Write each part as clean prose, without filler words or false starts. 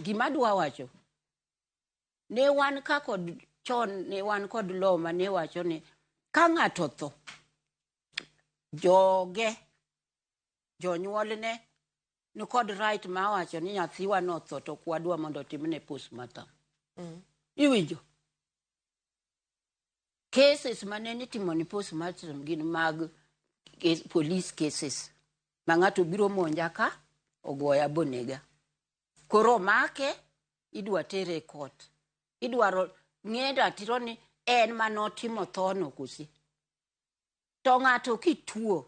Gima adwa wacho, ne wan ka kod chon ne wan kod law mane wacho ni ka ng'ato otho, joge, jonyuolne nikod right ma wacho ni nyathiwa notho to ok wadwa mondo otimne postmortem. Iwinjo? Cases mane nitimo ni postmortem gin mag police cases. Ma ng'ato biro monja ka, ogoya bonega. Koro omake, idwa tere e court. Idwaro ng'e ratiro ni en manotimo thono kosi. To ng'ato kituo,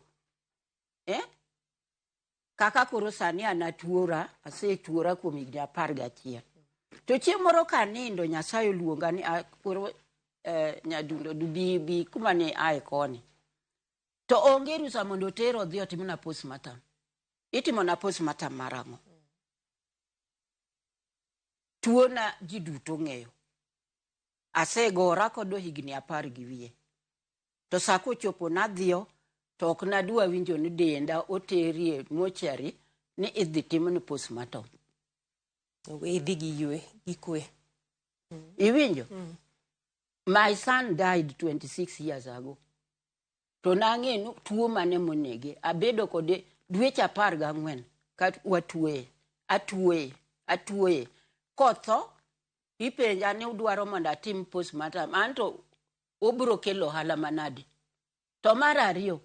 eh? Kaka koro sani an atuora, asetuora kuom higni 11. To chieng' moro ka anindo, Nyasaye oluonga ni koro nyadundo bi bi kuma ne ae koni. To onge rusa mondo oter odhi otimna postmortem. Itimona postmortem mar ang'o? Tuona ji duto ong'eyo. Asegora kodo higni 10 gi wiye. To sa kochopo nadhiyo, to ok nadwa winjo ni denda oterie mochari ni idhi timni postmortem. Idhi gi ywe, gi kwe. Iwinjo? My son died 26 years ago. To nang'e ni tuo mane monege. Abedo kode dweche 14 ka watuoye. Atuoye, atuoye. Kotho, ipenja ni udwaro mondo atim postmortem. Anto obiro kelo ohala manade. To mar ariyo,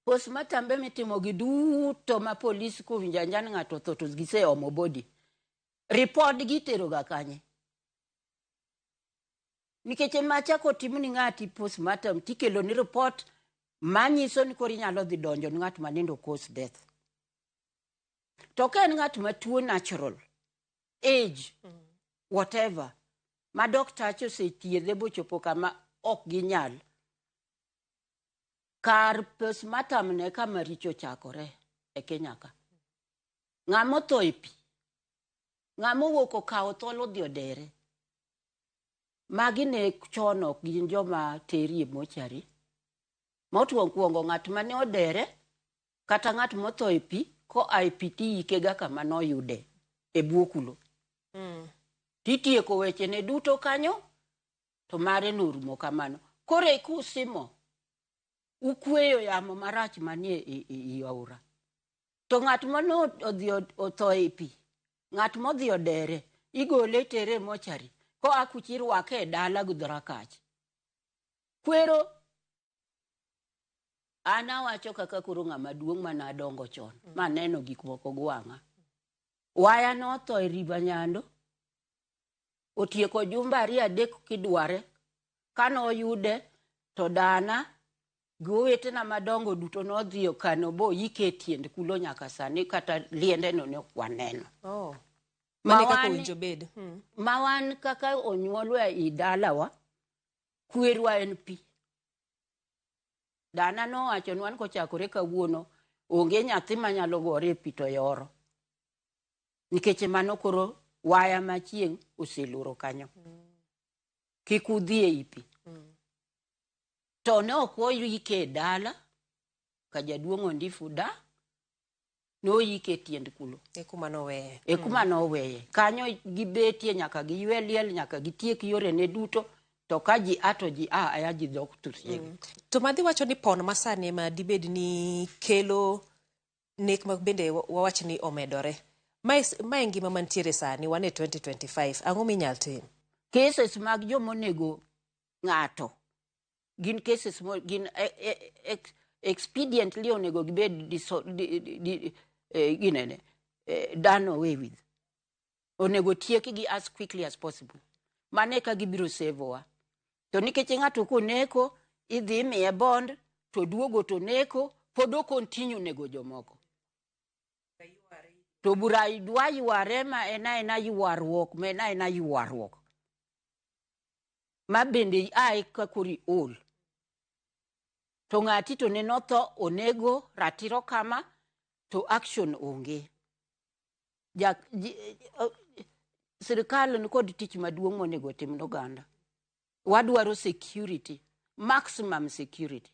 postmortem be mitimo gi duto ma polis kowinjo anja ni ng'ato otho to giseomo body. Report gitero ga kanye? Nikech macha kotim ni ng'ati postmortem tikelo ni report manyiso ni koro inyalo dhi donjo ni ng'at manindo cause death. To ka en ng'at matuo natural, age, whatever, ma doctor osethiedhe bochopo kama ok ginyal, kar postmortem ne kama richo chakore e Kenya ka. Ng'ama otho e pi, ng'ama owuok okawo thol odhi odere. Magi ne chon ok gin joma teri e mochari. Mokwongo ng'at mane odere kata ng'at motho e pi koa e pi tiyike ga kama noyude e bwo kulo. Titieko wechene duto kanyo to mare norumo kamano. Koro e kusimo ukweyo yamo marach manie i aora. To ng'at mane odhi otho e pi, ng'at modhi odere, igole itere e mochari, koa kucha irwake e dala gi dhorakach. Kwero an awacho kaka koro ng'ama duong' mane adongo chon, maneno gik moko gi wang'a. Waya notho e River Nyando, otieko jumbe 2 3 kidware. Kanoyude to dana gi owetena madongo duto nodhi okano boyike e tiend kulo nyaka sani kata liende no ne ok waneno. Mane kaka owinjo bed. Ma wan kaka onyuolwa e dalawa, kwerwa en pi. Dana nowachonwa ni kochakore kawuono onge nyathi manyalo gore e pi to yoro. Nikech mano koro waya machieng' oseloro kanyo. Kik udhi ei pi. To ne ok oyike e dala, ka jaduong' Ondifu da, noyike e tiend kulo. E kuma noweye. E kuma noweye. Kanyo gibetie nyaka giywe liel, nyaka gitiek yorene duto, to ka ji a to ji a aya ji dok thurgi. To madhi wacho ni pon masani ema dibed ni kelo nek ma bende wawach ni omedore. Mae ngima mantiere sani, wan e 2025, ang'o minyal tim? Cases mag jomonego ng'ato gin cases mo, gin expediently onego gibed ginene, done away with. Onego tiekgi as quickly as possible. Mano eka gibiro save wa. To nikech ng'ato koneko, idhi imiye bond, to duogo to neko, pod o continue nego jomoko. To bura dwa yware ma en aena ywaruok, ma en aena ywaruok. Ma bende ae ka koro iol. To ng'ati to ne notho onego ratiro kama, to action onge. Sirikal ni kod tich maduong' monego otim ne oganda. Wadwaro security, maximum security.